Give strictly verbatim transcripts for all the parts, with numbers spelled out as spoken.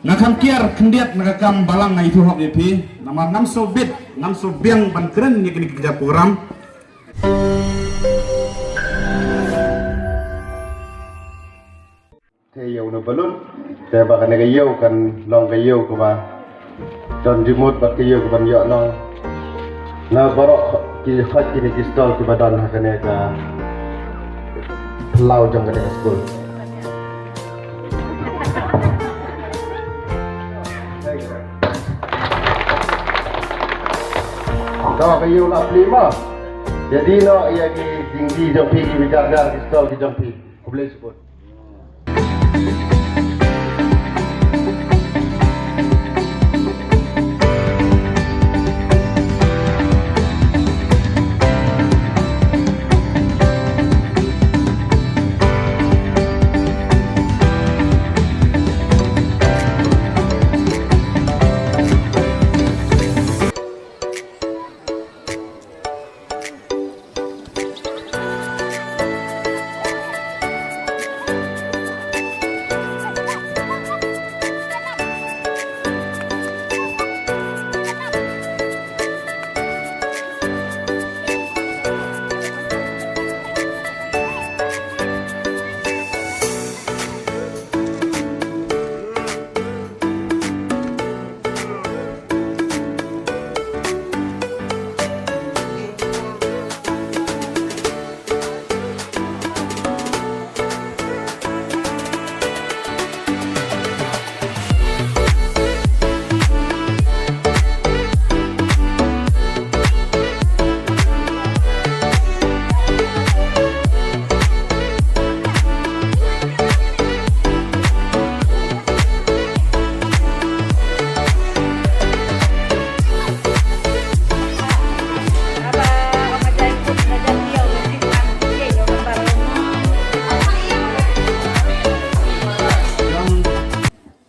Nga kham kiar khyndiat na ka kam balang nga ïathuh hok ïa phi. Namar ngam sngewbit, ngam sngewbiang ban kren ïa kine ki jait program. Te ïa u na balun, te ba kane ka ïew kan long ka ïew kaba don jingmut bad ka ïew kaban ïoh long na baroh ki hok kine ki stall kiba don ha kane ka phyllaw jong kane ka skul. To ka ïew la pli ma. Jadi no ïa ki jingdi jong phi ki jar jar ki stall ki jong phi. Khublei shibun.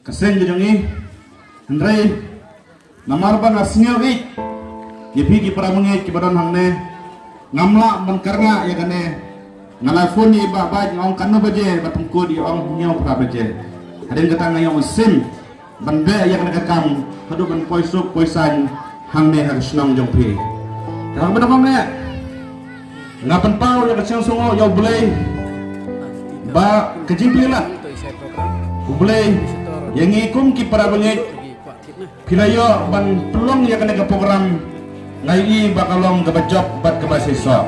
Ka seng ka jong i, hynrei namar ba nga sngew ïeit ïa phi ki para bangeit kiba don hangne, ngam lah ban kyrngah ïa kane. Nga la phone ïa i Bah Bait, nga ong katno baje, ba pynkut i ong hynñiew phra baje. Hadien kata nga ïoh mynsiem ban beh ïa kane ka kam haduh ban poi suk poi saiñ hangne ha ka shnong jong phi. Te haba nga ong eh, nga pynpaw ïa ka jingsngewnguh ïa U Blei ba ka jingpyllait U Blei ïa ngi kum ki para bangeit. Phi la ïoh ban pynlong ïa kane ka program, nga ïohi ba ka long kaba jop bad kaba shisha.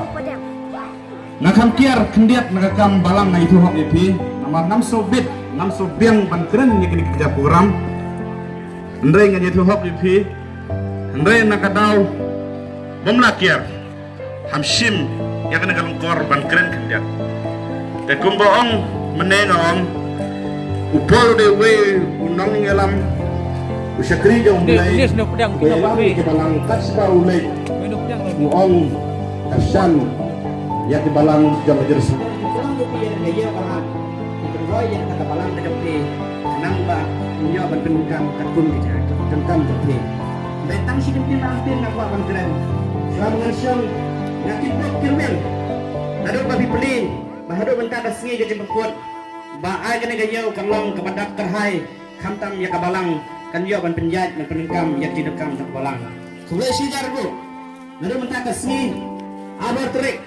Nga kham kiar khyndiat na ka kam balang nga ïathuh hok ïa phi. Namar ngam sngewbit, ngam sngewbiang ban kren ïa kine ki jait program. Hynrei ngan ïathuh hok ïa phi. Hynrei na ka daw bym lah kiar, ham shim ïa kane ka lyngkor ban kren khyndiat. Te kumba ong mynne nga ong, u Paul u dei uwei u nongïalam, u shakri jong U Blei, u ïalam ïa ki balang kat shaba u leit, u ong, kyrshan ïa ki balang jong ka Jerusalem. Ki balang jong phi ïa ka ïa balang, ki pynroi ïa ka balang ka jong phi, khnang ba un ïoh ban pyndonkam katkum ki jingdonkam jong phi. Dei tang shi kyntien lymphien nga kwah ban kren. Shuwa ba ngan shong, nga tip bok kyrmen. Naduh ba phi plie, ba haduh mynta ka sngi ka jingpynkut, ba ai kane ka ïew kan long kaba dap kyrhai, khamtam ïa ka balang kan ïoh ban pynïaid ban pyndonkam ïa ka jingdonkam jong ka balang. Khublei shi hajar nguh. Naduh mynta ka sngi, arphew tarik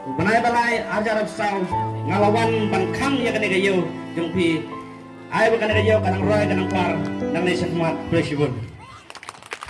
u bnai ba lai, arhajar arphew saw, nga la wan ban khang ïa kane ka ïew jong phi. Ai ba kane ka ïew kan nang roi kan nang par nangne shakhmat. Khublei shibun.